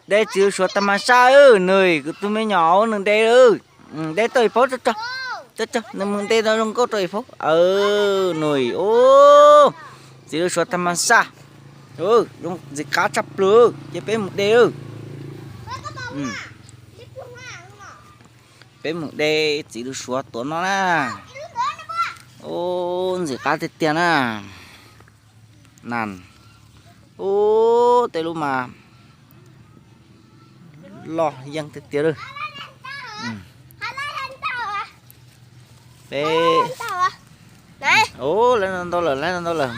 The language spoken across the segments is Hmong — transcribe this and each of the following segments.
De txiv lws suav tag mas saj, nws kuv tus me nyuam nws de, de tau ib phaub, nws mus de tau zoo nkauj rau ib phaub. Nws, txiv lws suav tag mas saj, zoo ntxim qab tshaj plaws, ces peb mus de. Peb mus de txiv lws suav tuav no na. Ub, ntxim qab tiag tiag na. Nas, ub, tej lub mas loj yeej tiag tiag lawm. Peb, ub, lawv ntau ntau lawm, lawv ntau ntau lawm.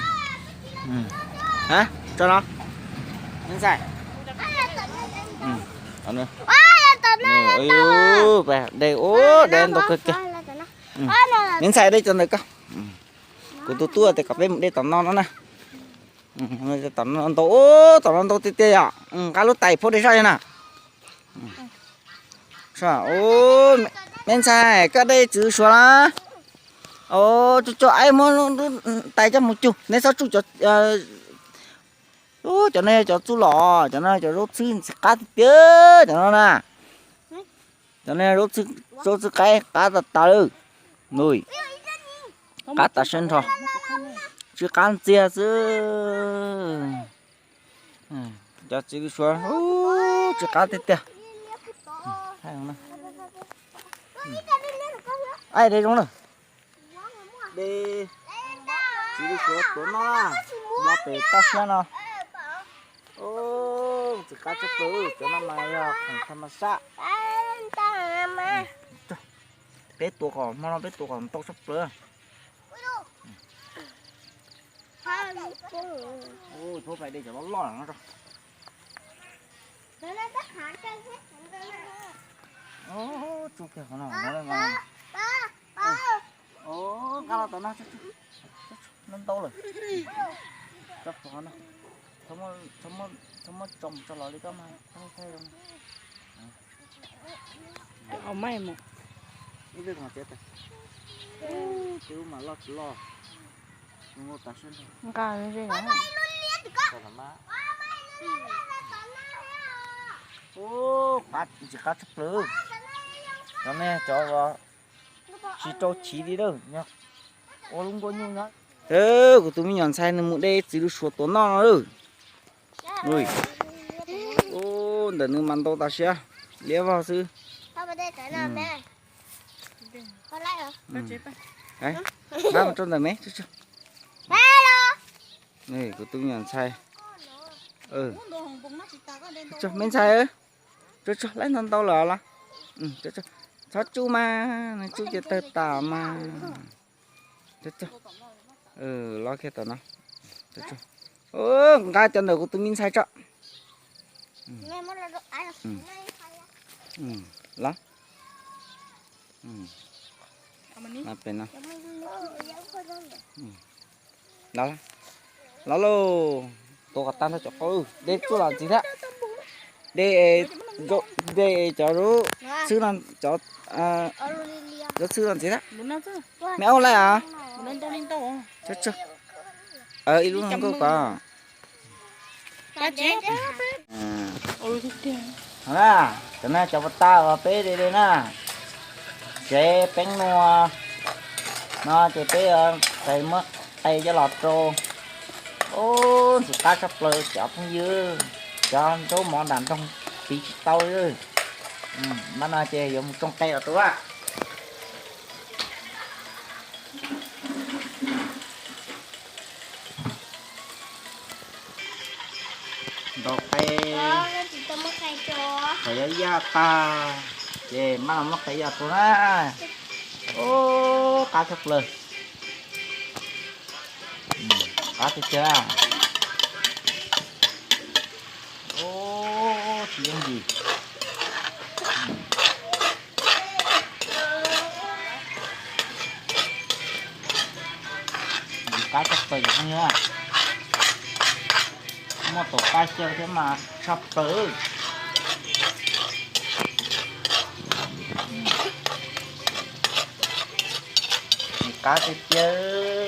Tso no, Ntxhais. De, ub, de ntau kawg kiag. Ntxhais, de cov ntawm koj. Kuv tus tub tias kom peb mus de tom no no na. Tom no ntau, tom no ntau tiag tiag yom. Nqa lub tais phauj de saj na. Me ntxhais, koj de txiv lws suav na. Tsuag tsuag, aib muab tais coj mus cug, neb txhob tsuj cov, cov no yog cov txuj lom, cov no cov zaub txhwb ntxim qab tiag tiag cov no na. Cov no zaub txhwb qaib qab tas tas lawm. Qab tas siab nrho, tsis qab ntxiag xwb. Cov txiv lws suav tsis qab tiag tiag. Aib, de zoo na. De txiv lws suav tuav no, los pem toj siab no. Ub, ntxim qab tshaj plaws, cov no mas yog khoom thas mas saj. Peb tuav kom hmo no peb tuav kom ntau tshaj plaws. Ub, peb pais de cov loj loj no tso. Ub, tsuj kiag qhov no. Nqa los tom no, ntau ntau lawm. Tso qhov no, txhob muab tso mus tso los li koj mas. Ib lub mas loj tsis loj, nqa ze. Ub, qab, ntxim qab tshaj plaws. Cov ne cov tsis rau chiv li lawm, ua lub nkuaj nyuj nyob. Kuv tus me nyuam ntxhais nws mus de txiv lws suav tuav noj no lawm. Ub, ntawm nws mas ntau tas siab, liab vog xwb. Pab mus rau ntawm me. Kuv tus me nyuam ntxhais. Me ntxhais, tsuag tsuag, laib ntau ntau lawm los. Txhob tsuj mas, nws tsuj ces tawg tas mas. Los kiag tom no. Nqa cov ntawm kuv tus me ntxhais tso. Los. Pem no. Los lauj, tuav kom tag nrho cov qau, de tsuj los ntxiv thiab. De, de cov zaub txhwb no, cov zaub txhwb no ntxiv thiab. Me aub laij os. Ib lub nkauj kos. Cov no cov pas tas uas peb de de na, tsev peeb nua no ces peb yuav muab qe coj los rau. Ub, ntxim qab tshaj plaws cov phooj ywg, cov zaub mov nram nroog piv tsis tau li. Mas no ces yuav mus tsoo qe los rau. Ntaus qe kom yaj yaj tag, ces maj los muab qe yaj rau na. Ub, qab tshaj plaws. Qab tiag tiag. Ub, tsis yooj yim. Ntxim qab tshaj plaws cov phooj ywg. Muaj tus qab xyaw thiab mas tshaj plaws. Ntxim qab tiag tiag.